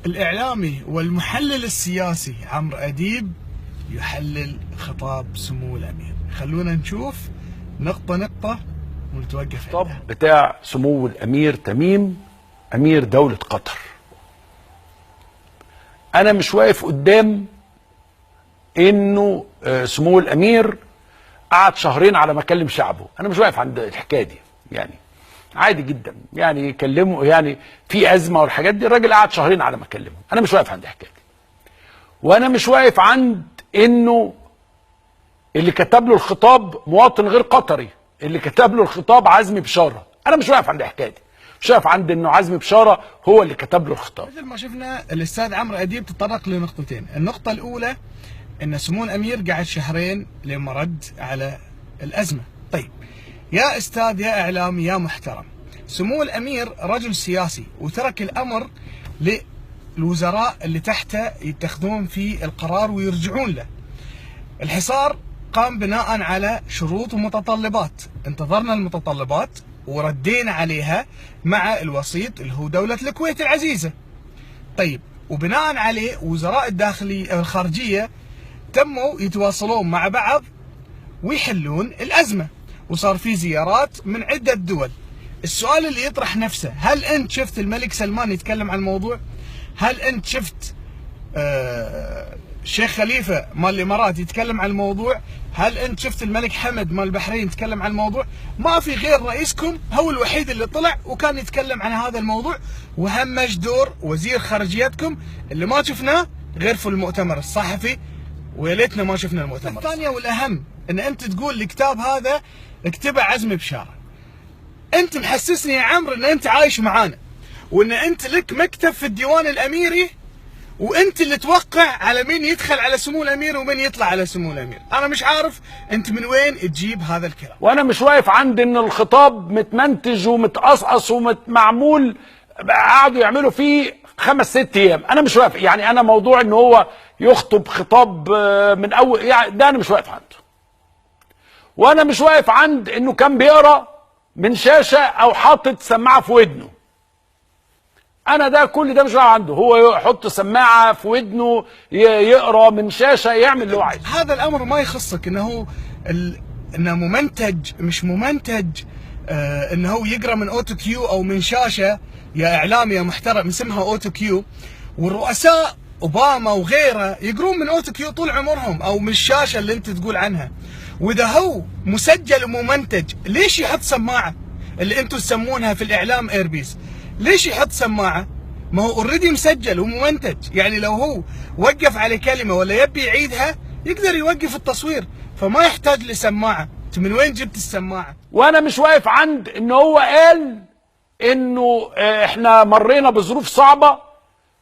الإعلامي والمحلل السياسي عمرو أديب يحلل خطاب سمو الأمير. خلونا نشوف نقطة نقطة ونتوقف. الخطاب بتاع سمو الأمير تميم أمير دولة قطر، أنا مش واقف قدام إنه سمو الأمير قعد شهرين على ما كلم شعبه، أنا مش واقف عند الحكاية دي، يعني عادي جدا، يعني يكلموا، يعني في أزمة والحاجات دي، الراجل قعد شهرين على ما كلمة، أنا مش واقف عند الحكاية دي. وأنا مش واقف عند إنه اللي كتب له الخطاب مواطن غير قطري، اللي كتب له الخطاب عزمي بشارة، أنا مش واقف عند الحكاية دي، مش واقف عند إنه عزمي بشارة هو اللي كتب له الخطاب. مثل ما شفنا الأستاذ عمرو أديب تطرق لنقطتين، النقطة الأولى إن سمو الأمير قعد شهرين لما رد على الأزمة. طيب يا أستاذ يا إعلامي يا محترم، سمو الأمير رجل سياسي وترك الأمر للوزراء اللي تحته يتخذون في القرار ويرجعون له. الحصار قام بناء على شروط ومتطلبات، انتظرنا المتطلبات وردينا عليها مع الوسيط اللي هو دولة الكويت العزيزة. طيب وبناء عليه وزراء الداخلية الخارجية تموا يتواصلون مع بعض ويحلون الأزمة، وصار في زيارات من عدة دول. السؤال اللي يطرح نفسه، هل أنت شفت الملك سلمان يتكلم عن الموضوع؟ هل أنت شفت الشيخ خليفة مال الإمارات يتكلم عن الموضوع؟ هل أنت شفت الملك حمد مال البحرين يتكلم عن الموضوع؟ ما في غير رئيسكم هو الوحيد اللي طلع وكان يتكلم عن هذا الموضوع، وهمش دور وزير خارجيتكم اللي ما شفناه غير في المؤتمر الصحفي، ويا ليتنا ما شفنا المؤتمر. الثانية والأهم أن أنت تقول الكتاب هذا اكتبه عزمي بشارة. أنت محسسني يا عمرو أن أنت عايش معانا، وأن أنت لك مكتب في الديوان الأميري، وأنت اللي توقع على مين يدخل على سمو الأمير ومين يطلع على سمو الأمير. أنا مش عارف أنت من وين تجيب هذا الكلام. وأنا مش واقف عند أن الخطاب متمنتج ومتقصقص ومعمول، قعدوا يعملوا فيه 5 6 أيام، أنا مش واقف، يعني أنا موضوع أن هو يخطب خطاب من أول، يعني ده أنا مش واقف عنده. وأنا مش واقف عند إنه كان بيقرأ من شاشة أو حاطط سماعة في ودنه. أنا ده كل ده مش واقف عنده، هو يحط سماعة في ودنه يقرأ من شاشة، يعمل اللي هو عايزه. هذا الأمر ما يخصك، إنه إنه ممنتج مش ممنتج، إنه هو يقرأ من auto cue أو من شاشة. يا إعلامي يا محترم اسمها auto cue، والرؤساء أوباما وغيره يقرون من auto cue طول عمرهم أو من الشاشة اللي أنت تقول عنها. وإذا هو مسجل وممنتج ليش يحط سماعة اللي أنتم تسمونها في الإعلام earpiece؟ ليش يحط سماعة؟ ما هو already مسجل وممنتج، يعني لو هو وقف على كلمة ولا يبي يعيدها يقدر يوقف التصوير، فما يحتاج لسماعة. أنت من وين جبت السماعة؟ وأنا مش واقف عند إن هو قال إنه إحنا مرينا بظروف صعبة،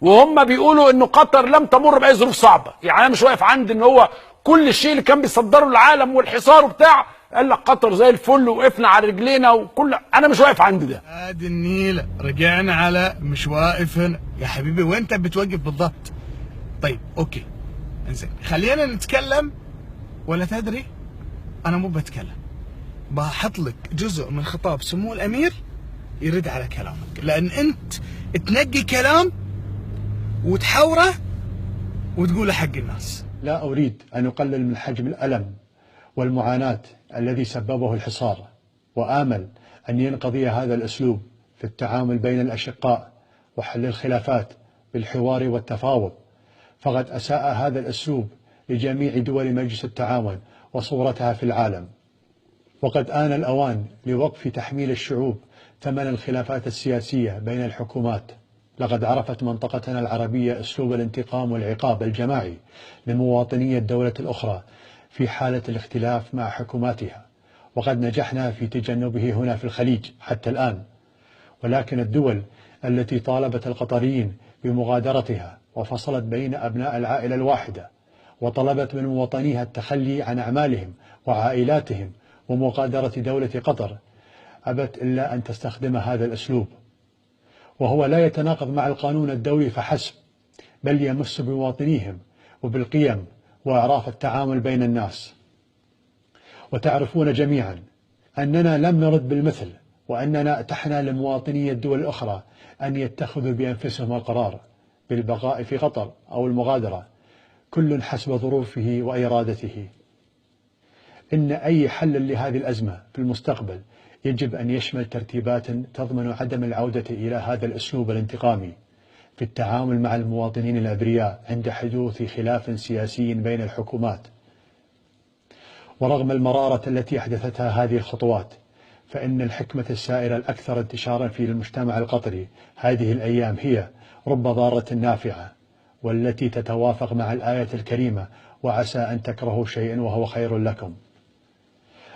وهم بيقولوا إنه قطر لم تمر بأي ظروف صعبة. يعني أنا مش واقف عند إن هو كل الشيء اللي كان بيصدره العالم والحصار وبتاع قال لك قطر زي الفل وقفنا على رجلينا وكل، انا مش واقف عند ده. ادي النيلة، رجعنا على مش واقف هنا يا حبيبي. وانت بتوقف بالضبط؟ طيب okay انزين خلينا نتكلم، ولا تدري انا مو بتكلم، بحط لك جزء من خطاب سمو الامير يرد على كلامك، لان انت تنقي كلام وتحوره وتقوله حق الناس. لا أريد أن أقلل من حجم الألم والمعاناة الذي سببه الحصار، وآمل أن ينقضي هذا الأسلوب في التعامل بين الأشقاء وحل الخلافات بالحوار والتفاوض، فقد أساء هذا الأسلوب لجميع دول مجلس التعاون وصورتها في العالم. وقد آن الأوان لوقف تحميل الشعوب ثمن الخلافات السياسية بين الحكومات. لقد عرفت منطقتنا العربية أسلوب الانتقام والعقاب الجماعي لمواطني الدولة الأخرى في حالة الاختلاف مع حكوماتها، وقد نجحنا في تجنبه هنا في الخليج حتى الآن. ولكن الدول التي طالبت القطريين بمغادرتها وفصلت بين أبناء العائلة الواحدة وطلبت من مواطنيها التخلي عن أعمالهم وعائلاتهم ومغادرة دولة قطر، أبت إلا أن تستخدم هذا الأسلوب، وهو لا يتناقض مع القانون الدولي فحسب، بل يمس بمواطنيهم وبالقيم وأعراف التعامل بين الناس. وتعرفون جميعا أننا لم نرد بالمثل، وأننا أتحنا لمواطني الدول الأخرى أن يتخذوا بأنفسهم القرار. بالبقاء في قطر أو المغادرة، كل حسب ظروفه وإرادته. إن أي حل لهذه الأزمة في المستقبل يجب أن يشمل ترتيبات تضمن عدم العودة إلى هذا الأسلوب الانتقامي في التعامل مع المواطنين الأبرياء عند حدوث خلاف سياسي بين الحكومات. ورغم المرارة التي أحدثتها هذه الخطوات، فإن الحكمة السائرة الأكثر انتشارا في المجتمع القطري هذه الأيام هي رب ضارة نافعة، والتي تتوافق مع الآية الكريمة: وعسى أن تكرهوا شيئا وهو خير لكم.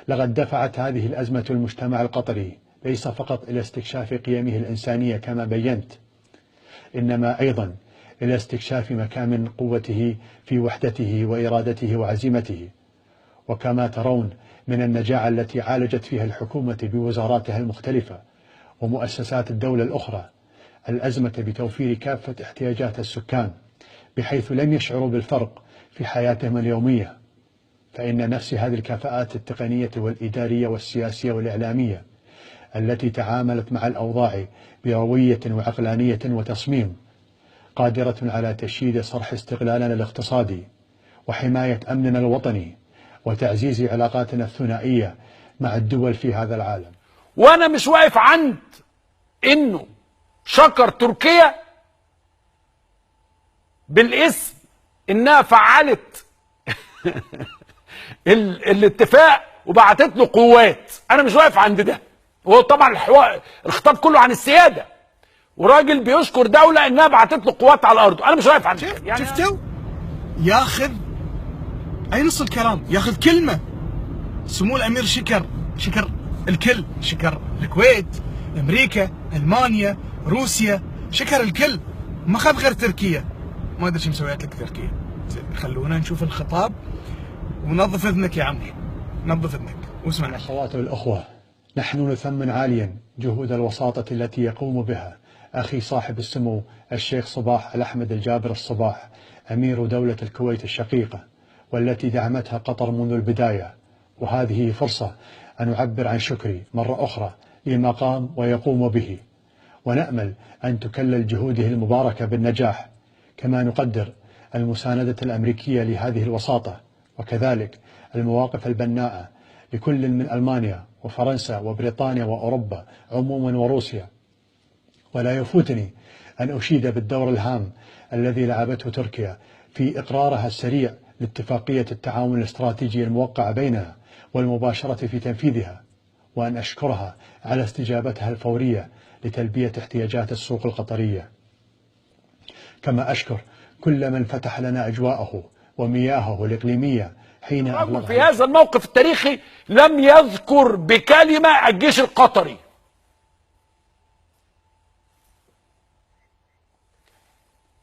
لقد دفعت هذه الأزمة المجتمع القطري ليس فقط إلى استكشاف قيمه الإنسانية كما بينت، إنما أيضا إلى استكشاف مكامن قوته في وحدته وإرادته وعزيمته. وكما ترون من النجاعة التي عالجت فيها الحكومة بوزاراتها المختلفة ومؤسسات الدولة الأخرى الأزمة بتوفير كافة احتياجات السكان، بحيث لم يشعروا بالفرق في حياتهم اليومية، فإن نفس هذه الكفاءات التقنية والإدارية والسياسية والإعلامية التي تعاملت مع الأوضاع بروية وعقلانية وتصميم، قادرة على تشييد صرح استقلالنا الاقتصادي وحماية أمننا الوطني وتعزيز علاقاتنا الثنائية مع الدول في هذا العالم. وأنا مش واقف عند إنه شكر تركيا بالاسم إنها فعلت الاتفاق وبعتت له قوات، أنا مش واقف عند ده. وهو طبعا الخطاب كله عن السيادة، وراجل بيشكر دولة إنها بعتت له قوات على أرضه، أنا مش واقف عند ده. يعني شفتوا؟ ياخذ أي نص الكلام، ياخذ كلمة. سمو الأمير شكر الكل، شكر الكويت، أمريكا، ألمانيا، روسيا، شكر الكل، ما خذ غير تركيا. ما أدري شو مسويات لك تركيا. خلونا نشوف الخطاب ونظف اذنك يا عمرو، نظف اذنك واسمع. الأخوات والأخوة، نحن نثمن عاليا جهود الوساطة التي يقوم بها أخي صاحب السمو الشيخ صباح الأحمد الجابر الصباح أمير دولة الكويت الشقيقة، والتي دعمتها قطر منذ البداية. وهذه فرصة أن أعبر عن شكري مرة أخرى لما قام ويقوم به، ونأمل أن تكلل جهوده المباركة بالنجاح، كما نقدر المساندة الأمريكية لهذه الوساطة، وكذلك المواقف البناءة لكل من ألمانيا وفرنسا وبريطانيا وأوروبا عموما وروسيا. ولا يفوتني أن أشيد بالدور الهام الذي لعبته تركيا في إقرارها السريع لاتفاقية التعاون الاستراتيجي الموقعة بينها والمباشرة في تنفيذها، وأن أشكرها على استجابتها الفورية لتلبية احتياجات السوق القطرية. كما أشكر كل من فتح لنا أجواءه ومياهه الإقليمية حين أغلقها. في هذا الموقف التاريخي لم يذكر بكلمة الجيش القطري.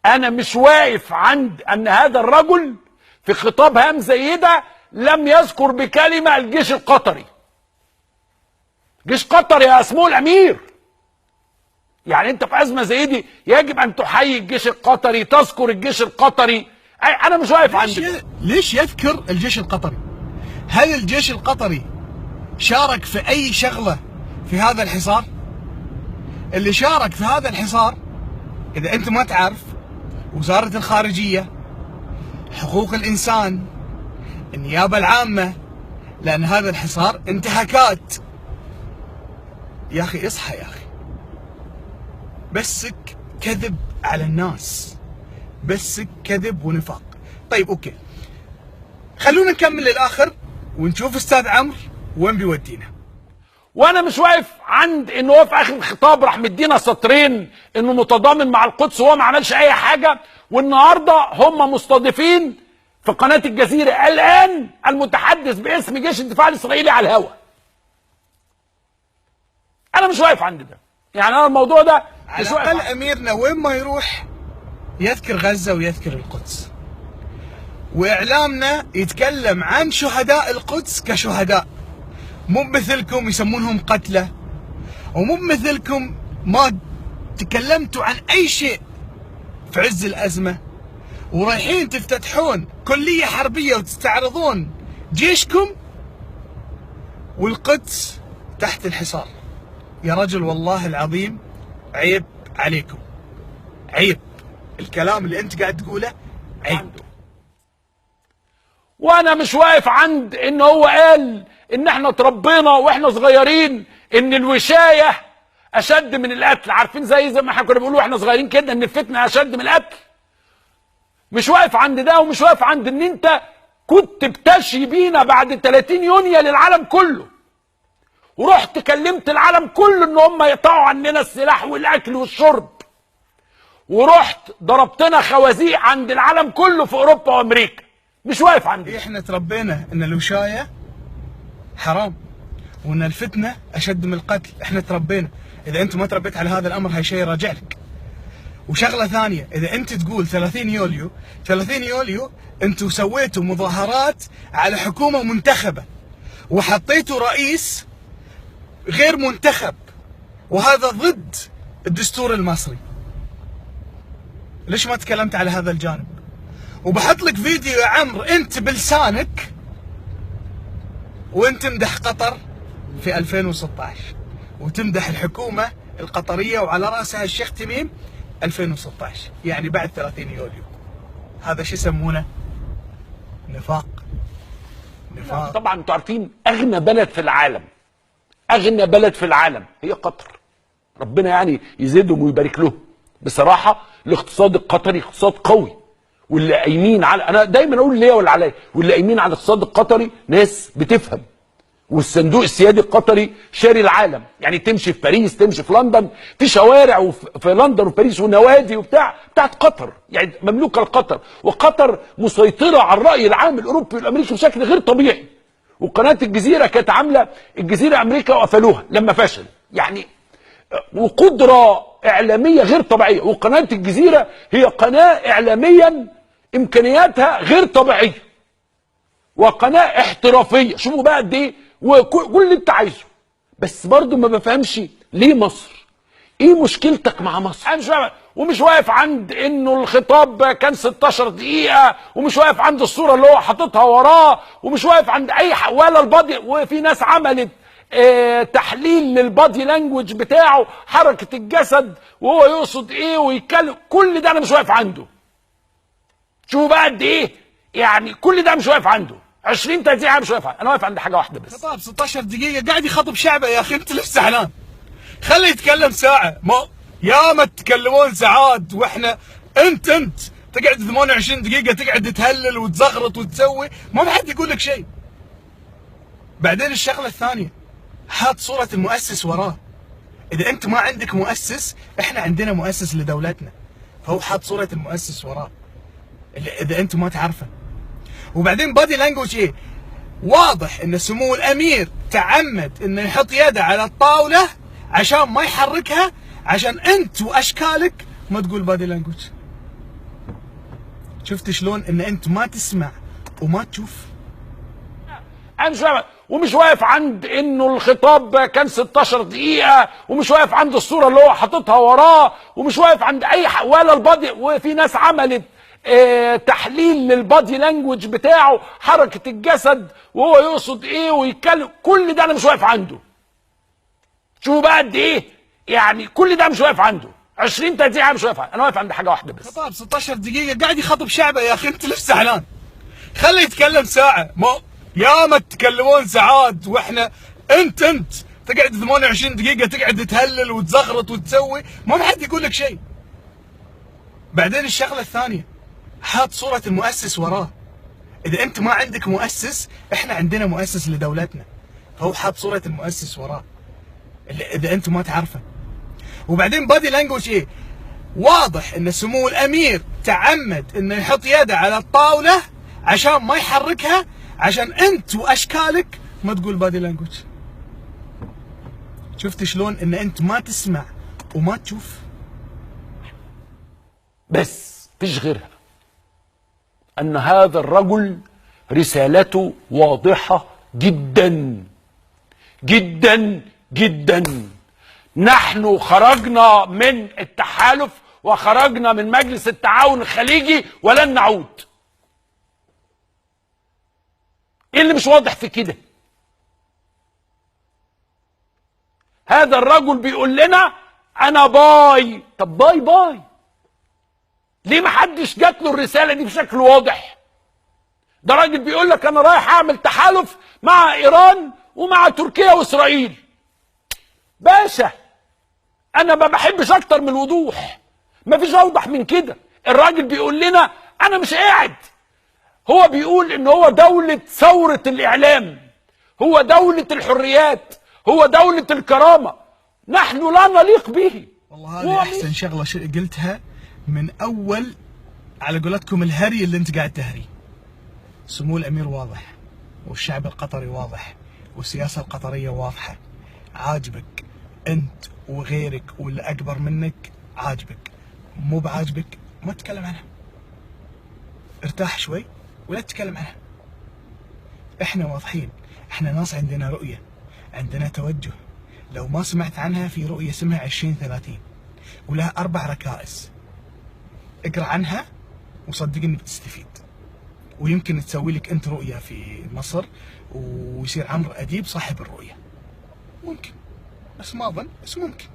أنا مش واقف عند أن هذا الرجل في خطاب هام زي ده لم يذكر بكلمة الجيش القطري. جيش قطر يا سمو الأمير، يعني أنت في أزمة زي دي يجب أن تحيي الجيش القطري، تذكر الجيش القطري. أنا مش واقف عند ليش يذكر الجيش القطري؟ هل الجيش القطري شارك في أي شغلة في هذا الحصار؟ اللي شارك في هذا الحصار إذا أنت ما تعرف، وزارة الخارجية، حقوق الإنسان، النيابة العامة، لأن هذا الحصار انتهاكات. يا أخي اصحى يا أخي، بسك كذب على الناس، بسك كذب ونفاق. طيب okay، خلونا نكمل للآخر ونشوف أستاذ عمرو وين بيودينا. وانا مش واقف عند انه هو في اخر الخطاب راح مدينا سطرين انه متضامن مع القدس وهو ما عملش اي حاجة، والنهارده هم مستضيفين في قناة الجزيرة الان المتحدث باسم جيش الدفاع الاسرائيلي على الهوا. انا مش واقف عند ده، يعني انا الموضوع ده على الاقل اميرنا وين ما يروح يذكر غزة ويذكر القدس، واعلامنا يتكلم عن شهداء القدس كشهداء، مو مثلكم يسمونهم قتلى، ومو مثلكم ما تكلمتوا عن اي شيء في عز الازمة، ورايحين تفتتحون كليه حربيه وتستعرضون جيشكم والقدس تحت الحصار. يا رجل والله العظيم عيب عليكم، عيب. الكلام اللي انت قاعد تقوله عيب. وانا مش واقف عند ان هو قال ان احنا تربينا واحنا صغيرين ان الوشايه اشد من القتل، عارفين زي ما احنا كنا بنقول واحنا صغيرين كده ان الفتنة اشد من القتل. مش واقف عند ده، ومش واقف عند ان انت كنت بتشي بينا بعد 30 يونيو للعالم كله، ورحت كلمت العالم كله ان هم يقطعوا عننا السلاح والاكل والشرب، ورحت ضربتنا خوازيق عند العالم كله في اوروبا وامريكا. مش واقف عند ده. احنا تربينا ان الوشايه حرام وان الفتنة اشد من القتل، احنا تربينا. اذا انت ما تربيت على هذا الامر هاي شيء راجع لك. وشغله ثانية، اذا انت تقول 30 يوليو، 30 يوليو انتم سويتوا مظاهرات على حكومة منتخبه وحطيتوا رئيس غير منتخب، وهذا ضد الدستور المصري. ليش ما تكلمت على هذا الجانب؟ وبحط لك فيديو يا عمرو انت بلسانك وانت تمدح قطر في 2016 وتمدح الحكومة القطرية وعلى راسها الشيخ تميم 2016، يعني بعد 30 يوليو. هذا شو يسمونه؟ نفاق. نفاق. طبعا انتوا عارفين اغنى بلد في العالم، اغنى بلد في العالم هي قطر. ربنا يعني يزيدهم ويبارك لهم. بصراحة الاقتصاد القطري اقتصاد قوي، واللي قايمين على، انا دايما اقول ليا ولا عليا، واللي قايمين على الاقتصاد القطري ناس بتفهم. والصندوق السيادي القطري شاري العالم، يعني تمشي في باريس، تمشي في لندن، في شوارع وفي لندن وباريس ونوادي وبتاع بتاعت قطر، يعني مملوكة لقطر، وقطر مسيطرة على الراي العام الاوروبي والامريكي بشكل غير طبيعي. وقناة الجزيرة كانت عامله الجزيرة امريكا وقفلوها لما فشل، يعني وقدره اعلامية غير طبيعية. وقناة الجزيرة هي قناة اعلاميا امكانياتها غير طبيعية، وقناة احترافية. شوفوا بقى قد ايه، وكل اللي انت عايزه. بس برضه ما بفهمش ليه مصر؟ ايه مشكلتك مع مصر؟ انا مش واقف، ومش واقف عند انه الخطاب كان 16 دقيقة، ومش واقف عند الصورة اللي هو حاططها وراه، ومش واقف عند اي ولا ال body. وفي ناس عملت تحليل لل body language بتاعه، حركة الجسد وهو يقصد ايه ويتكلم، كل ده انا مش واقف عنده. شوفوا بقى قد ايه، يعني كل ده مش واقف عنده. 20 30 حاجة مش واقف عنده. انا واقف عند حاجة واحدة بس. خطاب 16 دقيقة قاعد يخاطب شعبه. يا اخي انت ليش زعلان؟ خليه يتكلم ساعة، ما يا ما تتكلمون ساعات واحنا انت تقعد 28 دقيقة تقعد تهلل وتزغرط وتسوي، ما حد يقول لك شيء. بعدين الشغلة الثانية، حاط صوره المؤسس وراه. اذا انت ما عندك مؤسس، احنا عندنا مؤسس لدولتنا، فهو حاط صوره المؤسس وراه. اذا انت ما تعرفه. وبعدين body language ايه؟ واضح ان سمو الامير تعمد انه يحط يده على الطاولة عشان ما يحركها، عشان انت واشكالك ما تقول body language. شفت شلون ان انت ما تسمع وما تشوف؟ انا مش واقف، ومش واقف عند انه الخطاب كان 16 دقيقة، ومش واقف عند الصورة اللي هو حاططها وراه، ومش واقف عند اي ولا ال body. وفي ناس عملت تحليل لل body language بتاعه، حركة الجسد وهو يقصد ايه ويتكلم، كل ده انا مش واقف عنده. شوفوا بقى قد ايه، يعني كل ده مش واقف عنده. 20 30 حاجة مش واقف عنده. انا واقف عند حاجة واحدة بس. خطاب 16 دقيقة قاعد يخاطب شعبه. يا اخي انت ليش زعلان؟ خليه يتكلم ساعة، ما يا ما تتكلمون ساعات واحنا انت تقعد 28 دقيقة تقعد تهلل وتزغرط وتسوي، ما حد يقول لك شيء. بعدين الشغلة الثانية، حاط صورة المؤسس وراه. إذا أنت ما عندك مؤسس، إحنا عندنا مؤسس لدولتنا، فهو حاط صورة المؤسس وراه. إذا أنت ما تعرفه. وبعدين body language إيه؟ واضح إن سمو الأمير تعمد إنه يحط يده على الطاولة عشان ما يحركها، عشان أنت وأشكالك ما تقول body language. شفت شلون إن أنت ما تسمع وما تشوف؟ بس فيش غيرها. أن هذا الرجل رسالته واضحة جدا جدا جدا. نحن خرجنا من التحالف وخرجنا من مجلس التعاون الخليجي ولن نعود. ايه اللي مش واضح في كده؟ هذا الرجل بيقول لنا انا bye. طب bye bye، ليه ما حدش جات له الرسالة دي بشكل واضح؟ ده راجل بيقول لك انا رايح اعمل تحالف مع ايران ومع تركيا واسرائيل. باشا انا ما بحبش اكتر من الوضوح، ما فيش اوضح من كده. الراجل بيقول لنا انا مش قاعد، هو بيقول ان هو دولة ثورة الاعلام، هو دولة الحريات، هو دولة الكرامة، نحن لا نليق به. والله هذه احسن شغلة قلتها من اول على قولتكم الهري اللي انت قاعد تهري. سمو الامير واضح، والشعب القطري واضح، والسياسة القطرية واضحة. عاجبك انت وغيرك واللي اكبر منك عاجبك، مو بعاجبك ما تتكلم عنها. ارتاح شوي ولا تتكلم عنها. احنا واضحين، احنا ناس عندنا رؤية، عندنا توجه. لو ما سمعت عنها في رؤية اسمها 2030 ولها 4 ركائز، اقرأ عنها وصدقني بتستفيد، ويمكن تسوي لك انت رؤية في مصر ويصير عمرو أديب صاحب الرؤية. ممكن، بس ما اظن، بس ممكن.